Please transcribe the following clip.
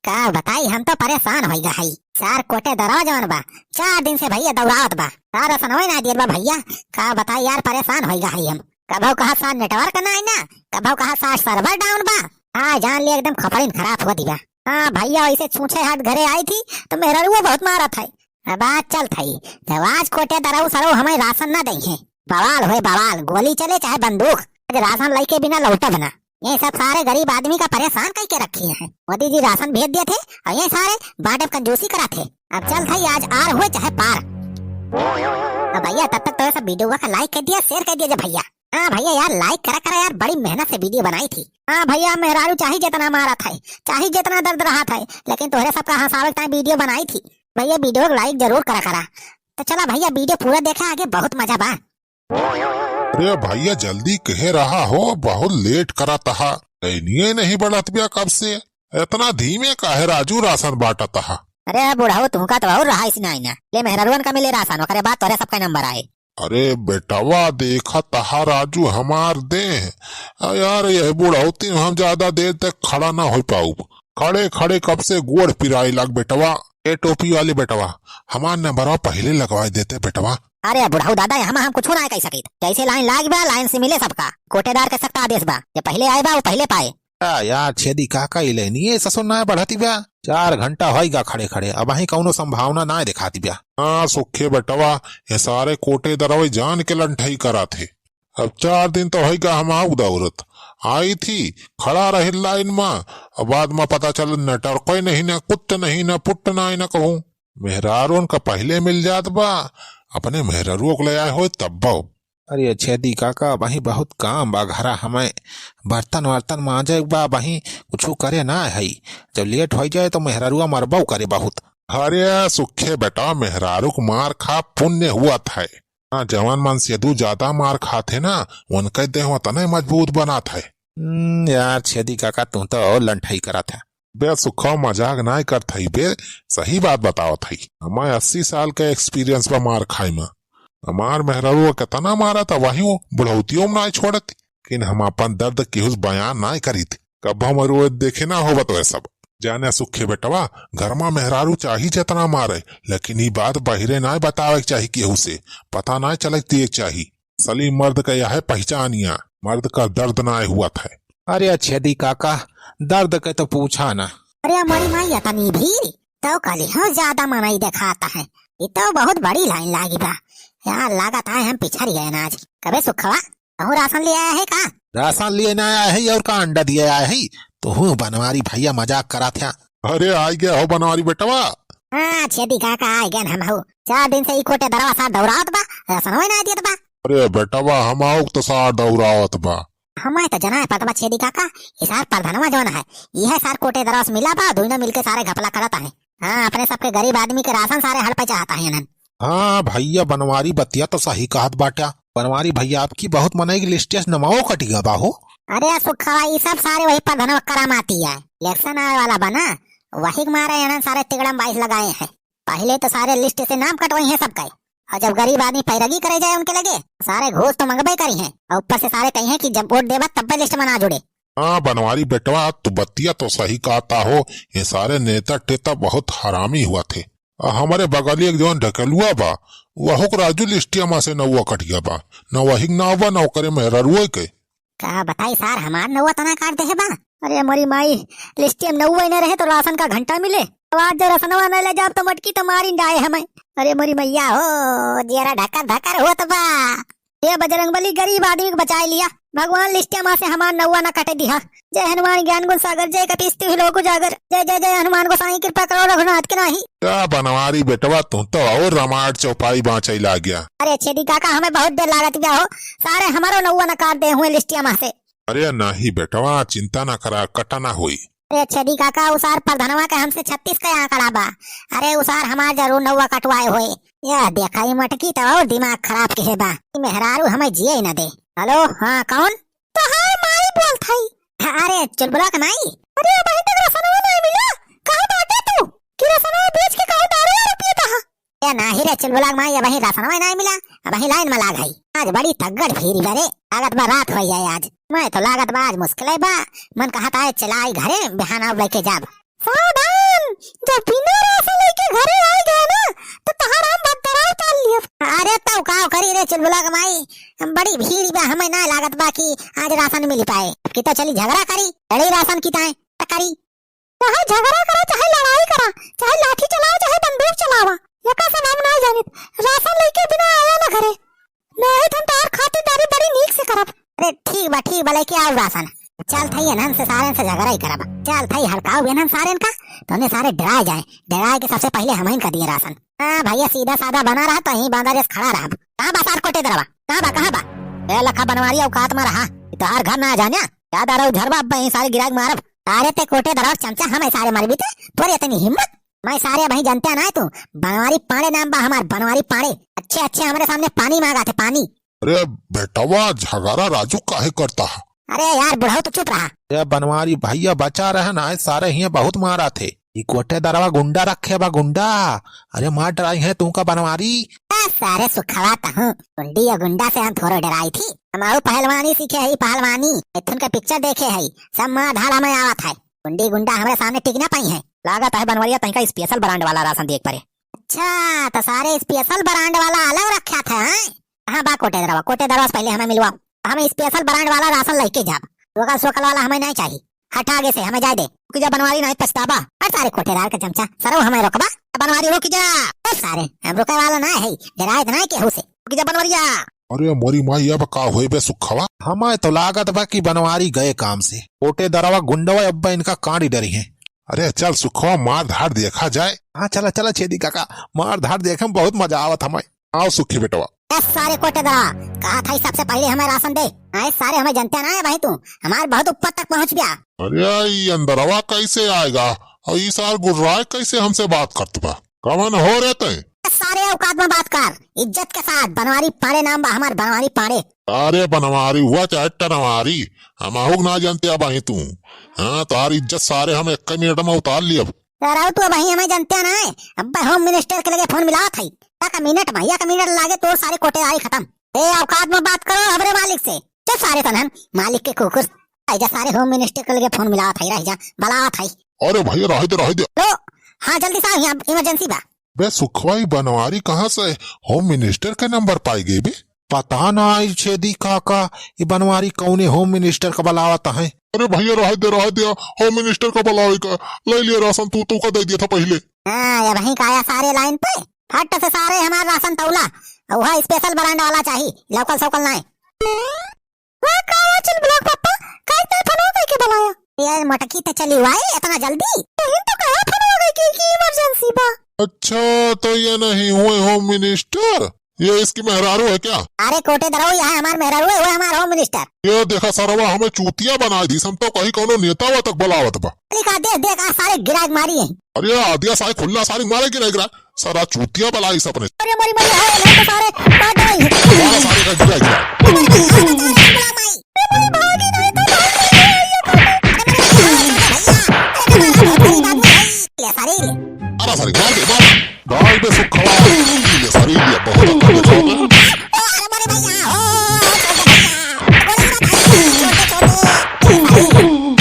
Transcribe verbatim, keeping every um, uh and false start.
का बताई, हम तो परेशान होइ गा हई। सार कोटेदरवा जवन बा, चार दिन से भइया दौड़ावत बा, सार रसनवै ना दियत बा भइया। का बताई यार, परेशान होइ गा हई हम। कभौ कहा सार network नाहीं ना, कभौ कहा सार server down बा। हाँ, जान लिया एकदम खपड़िन खराब हुआ दिया। हाँ भइया, वैसे छूछे हाथ घरे आई थी तो मेहररुआ बहुत मारत है। अब आज चलत हई, जब आज कोटेदरऊ सरऊ हमें राशन ना दइहें, बवाल होए बवाल, गोली चले चाहे बंदूक, आज राशन लइके बिना लौटब ना। ये सब सारे गरीब आदमी का परेशान कइके रखी हैं। मोदी जी राशन भेज दिए थे और ये सारे बांटे में कंजूसी कराथे। अब चलत हई, आज आर होए चाहे पार। अब भइया तब तक तो ये सब video का like कर दिया, share कर दिया जा भइया। हाँ भइया यार, like करा करा यार, बड़ी मेहनत से video बनाई थी। हाँ भइया, मेहरारू चाही जितना मारत है, चाही जितना दर्द रहत है, लेकिन तोहरे सबका हंसावे के ताईं video बनाई थी। भइया video को like जरूर करा करा। तो चला भइया, video पूरा देखा, आगे बहुत मजा बा। अरे भइया, जल्दी कहे रहा हो, बहुत late करत हा। लाइनिये नहीं बढ़त बिया कब से, इतना धीमे काहे राजू राशन बांटत हा? अरे बुढ़ऊ, तुहका तो और रहा इसी नाहीं ना। ले मेहररुअन का मिले राशन, ओकरे बाद तोरे सबका नंबर आए। अरे बेटवा, देखत हा राजू हमार देह। आ यार, यह बुढ़ौती में हम ज्यादा देर तक खड़ा ना हो पाऊब। खड़े खड़े कब से गोड़ पिराए लाग बेटवा। ए टोपी वाले बेटवा, हमार नंबरवा पहिले लगवाए देते बेटवा। अरे बुढ़ऊ दादा, यहाँ हम कुछ ना कह सकित। जैसे लाइन लाग बा, लाइन से मिले सबका। कोटेदार के सख्त आदेश बा, जे पहिले आए बा, वो पहिले पाए। आ यार, छेदी काका, ई लाइनिये ससुर ना बढ़ती बा। चार घंटा होइगा खड़े खड़े, अबहीं कौनो संभावना ना दिखाती बा। हाँ सुखे बेटवा, ये सारे कोटेदरवे जान के लंठई कराथे। अब चार दिन तो होइगा हम आउक दौरत। आई थी, खड़ा रही लाइन मा, अब बाद मा पता चल network नहीं ना, कुत्त नहीं ना, पुट्ट नहीं ना कहूँ। मेहरारून का पहिले मिल जात बा, अपने मेहरारुओ को ले आए होए तब्बो। अरे छेदी काका, अबहीं बहुत काम बा घरा, हमें बर्तन वर्तन मांजे के बा, अबहीं कुछु करे ना है। जब late होइ जाए तो मेहरारुआ मरबो करे बहुत। अरे सुखे बेटा, मेहरारू को मार खा पुण्य हुआ था। हाँ, जवान मन से दू ज्यादा मार खाथे ना, उनके देह उतने मजबूत बनात है। हम्म, यार छेदी काका, तू तो और लंठई करत है। बे सुखा, मजाक नाय करत हई बे, सही बात बतावत हई। हमार अस्सी साल का experience बा मार खाए में। हमार मेहरारू केतना मारत, वही वो बुढ़ौतियों में नाय छोड़त। लेकिन हम अपन दर्द केहू से बयान नाय करीत। कब हम रोए देखे ना होबत वह सब। जाने सुखे बेटवा, घर मा मेहरारू चाही जेतना मारे, लेकिन ई बात बहिरे नाय बतावे के चाही केहू से, पता नाय चले के चाही। असली मर्द का यह पहचानिया, मर्द का दर्द नाय हुआ था। अरे छेदी काका, दर्द के तो पूछा ना। अरे मोरी माई, इतनी भीड़ तो कली हो ज्यादा मनई देखाता है। ये तो बहुत बड़ी लाइन लागी बा। यार लागत है हम पिछड़ गए ना आज। कबे सुखवा, तहूँ राशन ले आया है का? राशन लिए ना आया है और का अंडा दिए आया है? तहूँ बनवारी भैया मजाक करा था। अरे आ गया हो बनवारी बेटवा। हाँ छेदी काका, आ गए हम हो। चार दिन से ई कोटेदरवा सार दौड़ावत बा, राशन होए ना दियत बा। अरे बेटवा, हम आउक तो सार दौड़ावत बा। हमें तो जना है पतवा छेदी काका, ये सार प्रधानवा जौन है, यह सार कोटेदरवा से मिला बा, दोनों मिलके सारे घपला करत है। हाँ, अपने सबके गरीब आदमी के राशन सारे हड़पे चाहत है इन्हन। हाँ भैया, बनवारी बतिया तो सही कहत बाटा। बनवारी भैया, आपकी बहुत मनई की लिस्टिया से नमवो कटिगा बा हो। अरे सुखवा, ई सब सारे वही प्रधानवा करामाती है। इलेक्शन आवे वाला बा ना, वही के मारे इन्हन सारे तिगड़म बाईस लगाए हैं। पहिले तो सारे लिस्ट से नाम कटवाई हैं सबका, और जब गरीब आदमी पैरगी करे जाए उनके लगे, सारे घूस तो मंगबे करी हैं, और ऊपर से सारे कही हैं कि जब वोट देबा तब्बे लिस्ट में ना जुड़े। हाँ बनवारी बेटवा, तू बतिया तो सही कहता हो, ये सारे नेता टेता बहुत हरामी हुआ थे। आ हमरे बगलिया के जौन ढकेलुआ बा, वहू के राजू लिस्टिया मा से नौवा कट गया बा, न वही के नाव बा, न ओकरे मेहररुए के। का बताई सार, हमार नौवा तना काट देहे बा। अरे मोरी माई, लिस्टिया में नौवा ही न रहे तो राशन का घंटा मिले। अब आज जो रसनवा न ले जाब तो मटकी तो मारी डाए हमें। अरे मोरी मैया हो, जियरा ढकर ढकर होत बा। हे बजरंग बली, गरीब आदमी के बचाए लिया। भगवान लिस्टिया मा से हमार नौवा न कटे दिहा। जय हनुमान ज्ञान गुण सागर, जय कपीस तिहुँ लोक उजागर। जय जय जय हनुमान गोसाई, कृपा करो रघुनाथ के नाही। का बनवारी बेटवा, तू तो और रामायण चौपाई बाँचे लाग गया। अरे छेदी काका, हमें बहुत देर लागत गया हो, सारे हमारो नौवा न काट दे हुए लिस्टिया मा से। अरे नाही बेटवा, चिंता ना करा, कटा ना होई। अरे छेदी काका, उ सार प्रधनवा के हमसे छत्तीस का आंकड़ा बा। अरे उ सार हमार जरूर नौवा कटवाए होए। यह देखा, ई मटकी तो और दिमाग खराब के है बा। ई मेहरारू हमें जिए ही ना दे। हेलो, हाँ, कौन? तोहार माई बोलत हई। अरे चुलबुला के माई। अरे अबहीं तक रसनवा नाहीं मिला, कहाँ बाटे तू? कि रसनवा बेच के कहूँ दारू वारू पियत हा? ए नाही रे चुलबुला के माई, अबहीं रसनवा नाहीं मिला, अबहीं लाइन में लाग हई। आज बड़ी तगड़ भीड़ बा रे, लागत बा रात होइ जाए आज। मैं तो लागत बा आज मुश्किल बा, मन कहत है चलाई घरे, बिहान अब लेके जाब। सावधान तो बिना राशन लेके घरे आइ गए ना, तो तोहार हम भद्दरा उतार लियो। अरे तउ का करी रे चुलबुला क माई, बड़ी भीड़ बा, हमें ना लागत बा कि आज राशन मिल पाए। कि तो चली झगड़ा करी, लड़ी राशन की ताए, त करी। चाहे झगड़ा करा, चाहे लड़ाई करा, चाहे लाठी चलावा, चाहे बंदूक चलावा, एका सब हम ना जानित। राशन लेके बिना आया ना घरे, नहीं तो हम तोहार खातिरदारी बड़ी नीक से करब। अरे ठीक बा, ठीक बा, लेके आउ राशन। चल थई एनहन से, सारेन से झगड़ा ही करब। चल थई हड़काउ एनहन सारेन का, तोने सारे डराए जाए, डराए के सबसे पहिले हमहिन का दिए राशन। हाँ भइया, सीधा साधा बना रहा, तो यहीं बांदा जस खड़ा रहा। कहाँ बा सार कोटेदरवा? कहाँ बा, कहाँ बा? ए लखा बनवारी औकात में रहा, ई तोहार घर ना जाने। का दारू झरबा, अब यहीं सारे गिराक मारब। अरे ते कोटेदरवा चमचा, हम सारे मरबी ते, तोर इतनी हिम्मत? मैं सारे अबहीं जनते ना है तू, बनवारी पांड़े नाम बा हमार, बनवारी पांड़े। अच्छे अच्छे हमरे सामने पानी मांगा थे, पानी। अरे बेटवा, झगड़ा राजू काहे करता है? अरे यार बुढ़ऊ, तो चुप रहा। अरे बनवारी भइया, बचा रहे ना, सारे हियाँ बहुत मारा थे। ई कोटेदरवा गुंडा रखे बा, गुंडा। अरे मार डराई है तू का बनवारी। आ, सारे सुखवा कहूँ, गुंडी या गुंडा से हम थोड़ो डराई थी। हम आऊ पहलवानी सीखे है, पहलवानी। मिथुन के पिक्चर देखे है, सब मार धाड़ हमें आवत है। गुंडी गुंडा हमरे सामने टिक ना पाई है। लागत है बनवरिया तनिका special brand वाला राशन देख परे। अच्छा, तो सारे special brand वाला अलग रखा था, हैं? हाँ बा कोटेदरवा, कोटेदरवा से पहिले हमें मिलवा। हम special brand वाला राशन लेके जाब। लोकल सोकल वाला हमें नहीं चाहिए। हट आगे से, हमें जाए दे। रुक जा बनवारी, नहीं पछताबा। हट सारे कोटेदार के चमचा, सरऊ हमें रोकबा। बनवारी रुक जा। ए सारे, हम रुके वाला ना है, डराए तो ना केहू से। रुक जा बनवरिया। अरे मोरी माई, अब का होए बे सुखवा? हमें तो लागत बा कि बनवारी गए काम से। कोटेदरवा गुंडवा अब्बा इनका कांडी डरी हैं। अरे चल सुखवा, मार धाड़ देखा जाए। हाँ चला चला छेदी काका, मार धाड़ देखे में बहुत मजा आवत हमें। आओ सुखी बेटवा। ए सारे कोटेदरवा, कहा था सबसे पहिले हमें राशन दे। आए सारे, हमें जनते ना है भाई तू, हमार बहुत ऊपर तक पहुँच गया। अरे ई अंदरवा कैसे आएगा और ई सार गुर्राए कैसे हमसे बात करत बा? कवन हो रे तै? सारे औकात में बात कर, इज्जत के साथ। बनवारी पांड़े नाम बा हमार, बनवारी पांड़े। अरे बनवारी हुआ चाहे टनवारी, हम आहूक ना जनते अबहीं तू। हाँ, तोहार इज्जत सारे हम एक मिनट में उतार लियब। सरऊ तू अबहीं हमें जनते ना है, अब्बे home minister के लगे फोन मिलावत है। एक मिनट में, एक मिनट लागे तोर सारे कोटेदारी खतम। ए औकात में बात करो हमरे मालिक से। चुप सारे तनहन, मालिक के कुकुर। ऐजा सारे home minister के लगे फोन मिलावत है, रह जा, बलावत है। अरे भइया, रह दे, रह दे। लो, हाँ, जल्दी से आओ, यहाँ emergency बा। बे सुखवा, ई बनवारी कहाँ से home minister के नंबर पाई गई बे? पता ना आई छेदी काका, ई बनवारी कौने home minister का बलावत है। अरे भइया, रह दे, रह दे, home minister का बलावे का, ले लिया राशन, तू, तू का दे दिया था पहिले। हाँ, ये वहीं का आया सारे line पे, फट से सारे हमार राशन तौला, और वह special brand वाला चाही, local सोकल नाय। वाह, का हुआ चुलबुला क पप्पा? काहे तै फोनवा कइके बुलाया? ए मोटकी, तै चली हुआ है इतना जल्दी? तोहिन तो कहा फोनवा कइके कि emergency बा। अच्छा, तो ये नहीं हुए home minister, ये इसकी मेहरारू है क्या? अरे कोटेदरऊ, यहाँ हमार मेहरारू है, वो हमार home minister। ये देखा सरवा, हमें चूतिया बनाइ दिहिस, हम तो कहीं कौनो नेता वा तक बुलावत बा। लिखा देख, देख, आ सारे गिराक मारी है। अरे आदिया सारे खुल्ला सारे मारे गिराक गिराक। सारा चूतिया बलाइस अपने। अरे मरी मरी, हाय, हाय, तो सारे काट दे। सारा सारे का गिरा गिरा। अरे मरी, भागी नहीं तो भाग ले, ये काटे। अरे मरी, भैया, अरे मरी, भागी, भागी, भागी। ले सारे, ले। अरे सारे, मार दे, मार। डाल दे सुखवा। ले सारे, ले, बहुत अच्छा, बहुत अच्छा। ओ, अरे मरी भैया, ओ, छोड़ दे भैया। बोले ना भाई, छोड़ दे, छोड़ दे।